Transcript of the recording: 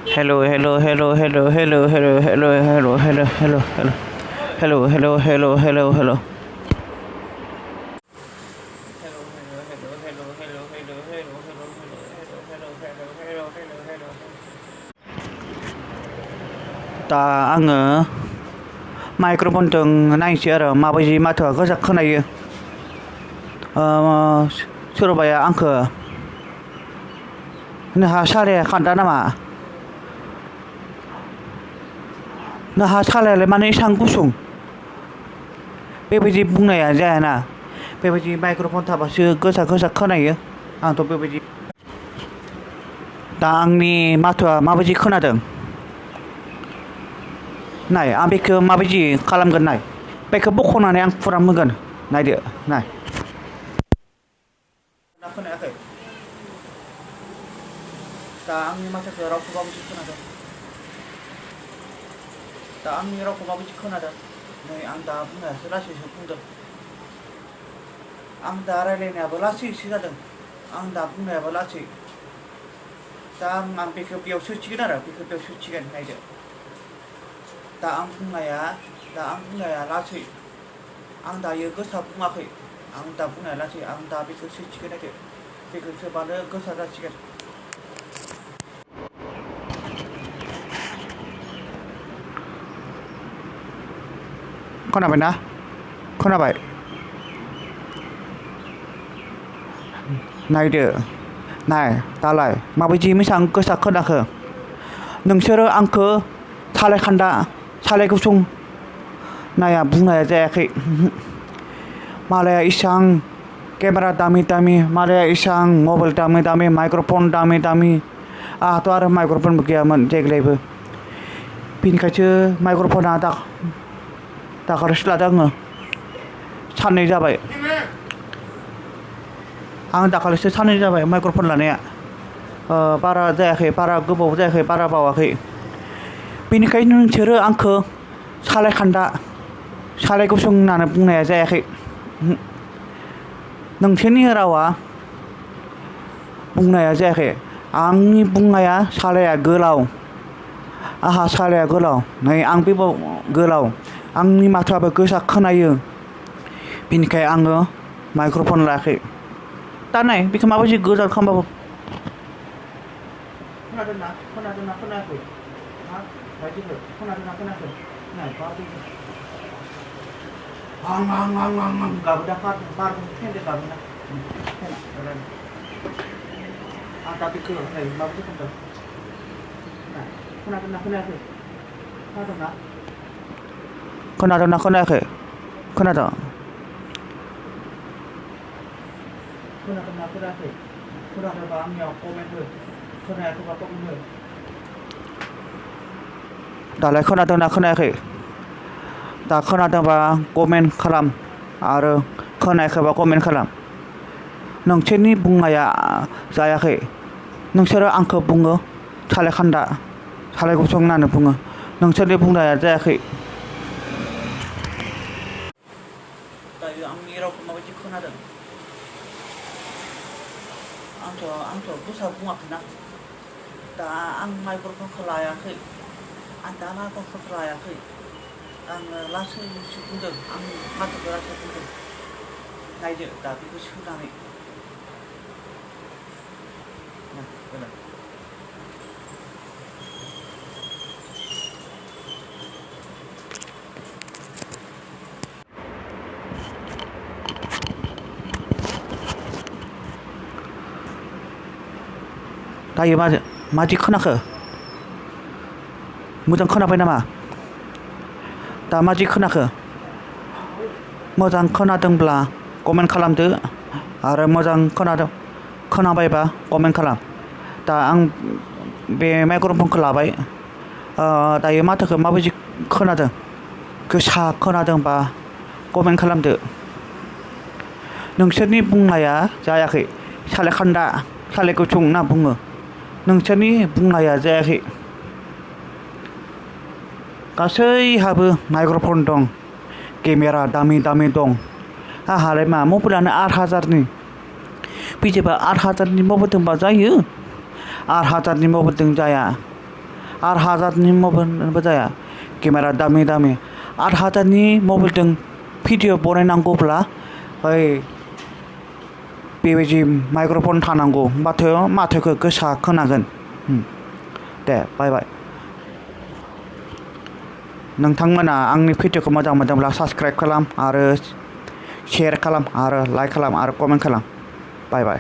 Hello, hello, hello, hello, hello, hello, hello, hello, hello, hello, hello, hello, hello, hello, hello, hello. दा आङो माइक्र'फनजों नायनोसै आरो माबायदि माथोआ गोसा खोनायो सोरबाया आंखो नोंहा सालाया खान्दा नामा नोंहा सालायालाय मानो एसां गुसुं बेबायदि बुंनाया जायाना बेबायदि माइक्र'फन थाबासो गोसा गोसा खोनायो आंथ' बेबायदि दा आंनि माथोआ माबायदि खोनादों नाय आं बेखौ माबायदि खालामगोन नाय बेखौ बख'नानै आं फुरा मोगोन नायदो नाय खोनायाखै दा आंनि माथोखौ रावखौ माबायदि खोनादों दा आंनि रावखौ माबायदि खोनादों नै आं दा बुंनायासो लासैसो बुंदों आं दा रायलायनायाबो लासैसो जादों आं दा बुंनायाबो लासै दा आं बेखौ बेयाव सोसिगोन आरो बेखौ बेयाव सोसिगोन नायदो दा आं बुंनाया लासै आं दायो गोसा बुङाखै आं दा बुंनाया लासै आं दा बेखौ सोसिगोन नायदो बेखौ सोबानो गोसा जासिगोन खोनाबायना खोनाबाय नायदो नाय दालाय माबायदि मोजां गोसा खोनाखो नोंसोरो आंखौ सालाय खान्दा सालाय गुसुं नाया बुंनाया जायाखै मालाया इसां केमेरा दामि दामि मालाया इसां मबाइल दामि दामि माइक्र'फन दामि दामि आंहाथ' आरो माइक्र'फनबो गैयामोन देग्लायबो बेनिखायसो माइक्र'फना दाखालिसो लादों आङो साननै जाबाय आं दाखालिसो साननै जाबाय माइक्र'फन लानाया बारा जायाखै बारा गोबाव जायाखै बारा बावाखै बेनिखायनो नोंसोरो आंखौ सालाय खान्दा सालाय गुसुं होननानै बुंनाया जायाखै नोंसोरनि रावा बुंनाया जायाखै आंनि बुंनाया सालाया गोलाव आंहा सालाया गोलाव नै आं बे गोलाव आंनि माथोआबो गोसा खोनायो बेनिखाय आङो माइक्र'फन लायाखै दा नाय बेखौ माबायदि गोजान खालामबाबो खोनादोंना खोनायाखै खोनादोंना खोनायाखै नाय आं गाबोदा बारबो फेनदो गाबोना आं दा बेखौ नै माबायदि खालामदों खोनादोंना खोनायाखै खोनादोंना खोनायाखै खोनादों खोनादोंना खोनायाखै खोनादोंबा आंनियाव कमेन्ट हो खोनायाखैबा कमेन्ट हो दालाय खोनादोंना खोनायाखै दा खोनादोंबा कमेन्ट खालाम आरो खोनायाखैबा कमेन्ट खालाम नोंसोरनि बुंनाया जायाखै नोंसोरो आंखौ बुङो सालाय खान्दा सालाय गुसुं होननानै बुङो नोंसोरनि बुंनाया जायाखै दायो आंनि रावखौ माबायदि खोनादों आंथ' गोसा बुङाखैना दा आं माइक्र'फनखौ लायाखै आं दा माइक्र'फनखौ लायाखै आङो लासैसो बुंदों आं माथोखौ लासै बुंदों नायदो दा बेखौ सोनानै दायो मादि खोनाखो मोजां खोनाबाय नामा दा मादि खोनाखो मोजां खोनादोंब्ला कमेन्ट खालामदो आरो मोजां खोनाबायबा कमेन्ट खालाम दा आं बे माइक्र'फनखौ लाबाय दायो माथोखौ माबायदि खोनादों गोसा खोनादोंबा कमेन्ट खालामदो नोंसोरनि बुंनाया जायाखै सालाय खान्दा सालाय गुसुं होनना बुङो नोंसोरनि बुंनाया जायाखै गासैहाबो माइक्र'फन दं केमेरा दामि दामि दं आंहालाय मा मबाइलानो 8,000नि बिदिबा 8,000नि मबाइलजोंबा जायो 8,000नि मबाइलजों जाया 8,000नि मबाइलबो जाया केमेरा दामि 8,000नि मबाइलजों भिडिअ बनायनांगौब्ला ओइ बेबायदि माइक्र'फन थानांगौ माथोखौ गोसा खोनागोन दे बाय बाय नोंथांमोना आंनि भिडिअखौ मोजां मोनदोंब्ला साबस्क्राइब खालाम आरो शेयार खालाम आरो लाइक खालाम आरो कमेन्ट खालाम बाय बाय